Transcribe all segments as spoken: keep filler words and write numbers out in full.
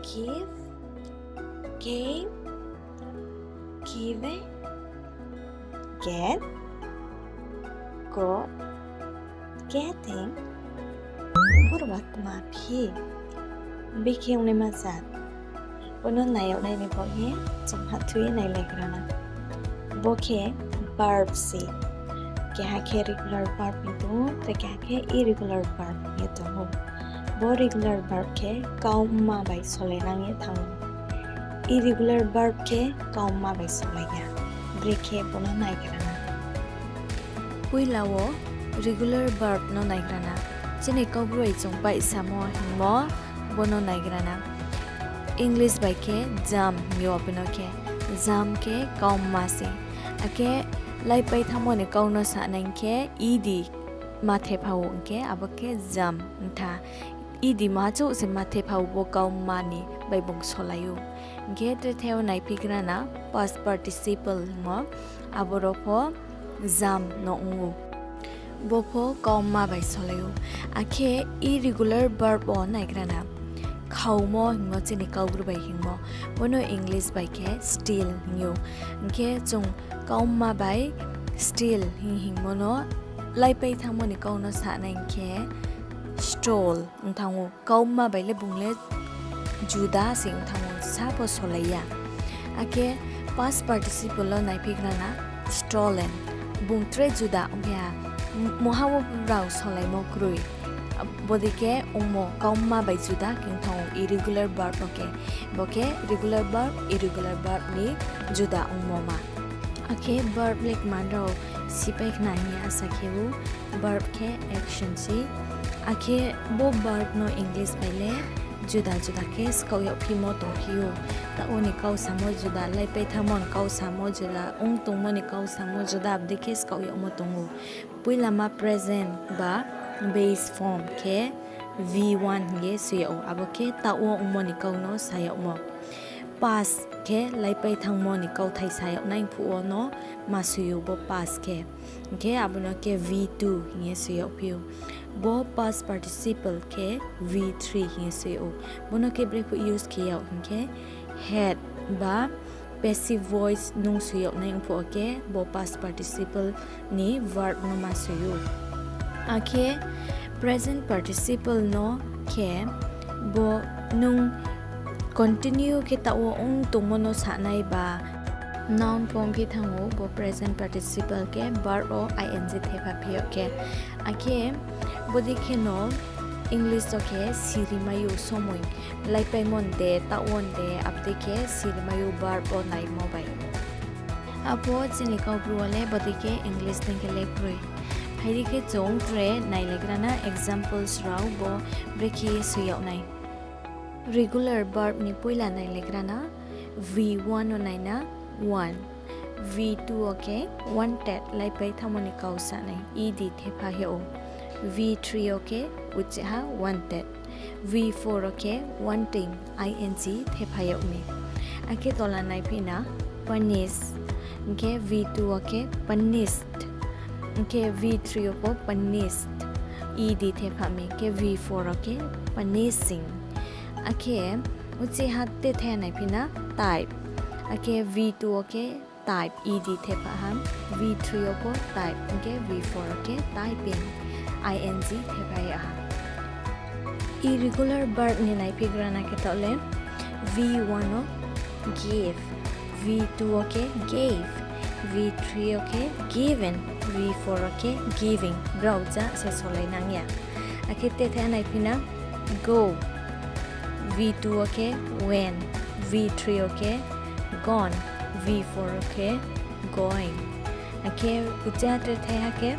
Give, gave, given, get, got, getting. Boro ba tma phi? Bikhe ongnaima jat. Bono nai yag nai ni baoh ye chung hahthu ye nailaigra na. Bo khe verb se. Keha khe regular verb hing tong ou, tei keha khe irregular verb hing ye tong ou. Bo regular verb khe kauma bai solainang ye thanng ou. Irregular verb khe kauma bai solai ya. Brekhe bono naigra na. Poila wo regular verb no naigra na. Chini Kaubru bai chung paihsamo hingmo, bono naigra na. English bai khe jump hing ou, abo no khe jump khe kauma se. Akhe laipai thanngmo ni kau no sanai hing khe ed ma thepha ou, hing khe abo khe jump ong tha. Ed ma chouh se ma thepha ou, bo kauma ni bai bung solai ou. Hing khe tre the wo naiphigra na, past participle hingmo, aboro pho jump no ong ou. Bo pho kauma bai solai ou. Akhe irregular verb wo naigra na. Khaumo hingmo chini Kaubru bai hingmo. Bono English bai khe steal hing ou. Hing khe chung kauma bai steal hing hingmo no laipai thanngmo ni kau no sanai hing khe stole ong thanng ou. Kauma bai le bung le juda se ong thanng ou, sa pho solai ya. Akhe past participle wo naiphigra na, stolen. Bung tre juda ong khe ha, mungha wo brao solaimo kroi. Bodei khe ongmo kauma bai juda khe ong thanng ou irregular verb wo khe. Bo khe regular verb, irregular verb ni juda ongmo ma. Akhe verb le kma rao sipai khna hing ye asa khe ou, verb khe action se. Akhe bo verb no English bai le juda juda khe skaoh yagphimo tongphi ou. Taoh wo ni kau samo juda, laipai thanngmo ni kau samo juda, ong tongmo ni kau samo juda, abodei khe skaoh yagmo tong ou. Poila ma present ba base form khe V one hing ye soi yag ou, abo khe taoh wo ongmo ni kau no sa yagmo. Past khe laipai thanngmo ni kauthai sa yag nai phuh wo no ma soi ou bo past khe. Hing khe abo no khe V two hing ye soi yagphi ou. Bo past participle khe V three hing ye soi ou. Bo no khe brephuh use khe yag hing khe had ba passive voice nung soi yag nai ong phuh wo khe bo past participle ni verb no ma soi ou. Akhe present participle no khe bo nung continue khe taoh wo ong tongmo no sanai ba noun form khe thanng ou, bo present participle khe verb wo I N G thepha phi yag khe. Akhe bodei kheno English wo khe sirimai ou somoi, laipaimo de, taoh wo de, abodei khe sirimai ou verb wo naimo bai. Abo chini Kaubru wo le bodei khe English dei khe le kroi. Phai di khe chung tre nailaigra na examples rao bo brekhe soi yag nai. Regular verb ni poila nailaigra na, V one no nai na, one. V two wo khe wanted, laipai thanngmo ni kau sanai, ed thepha yag ou. V three wo khe uchihha wanted. V four wo khe wanting, I N G thepha yag mi. Akhe tola naiphi na, punish. Hing khe V two wo khe punished. Hing khe V three wo pho punished, ed thepha mi. Khe V four wo khe punishing. Akhe uchihha tethai naiphi na, type. Akhe V two wo khe type, ed thepha ha. V three wo pho type, hing khe V four wo khe typing, I N G thepha yag ha. Irregular verb ni naiphigra na khe taoh le, V one wo give, V two wo khe gave, V three wo khe given, V four wo khe giving. Brao ja se solai nang ya. Akhe tethai naiphi na, go, V two wo khe went, V three wo khe gone, V four wo khe going. Akhe uchihha tethai ha khe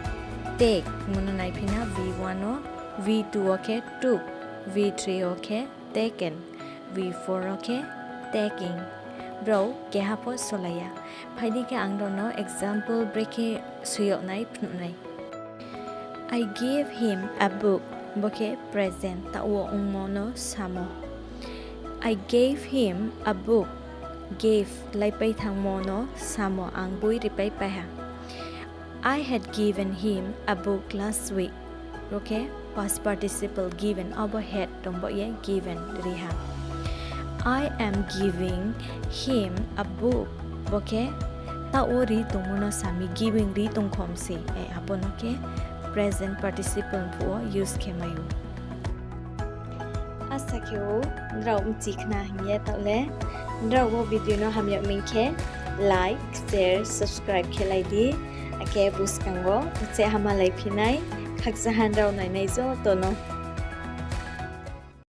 take, mono naiphi na V one wo, V two wo khe took, V three wo khe taken, V four wo khe taking. Brao keha pho solai ya. Phai di khe ang rao no example brekhe soi yag nai phnuh nai. I gave him a book, bo khe present, taoh wo ongmo no samo. I gave him a book, gave laipai thanngmo no samo, ang boi ripai pai ha. I had given him a book last week, ro khe past participle given, abo had tong baoh ye given ri ha. I am giving him a book. Bo khe taoh wo ri tongmo no sa mi, giving ri tongkhom se, abo no khe present participle phuh wo use khe mai ou. Asa khe ou nrao mchi khna hing ye taoh le. Nrao bo video no hamyag mi khe like, share, subscribe khe lai di. Akhe buskang wo uchih hamalai phi nai, khakchangha nrao nainai joto no.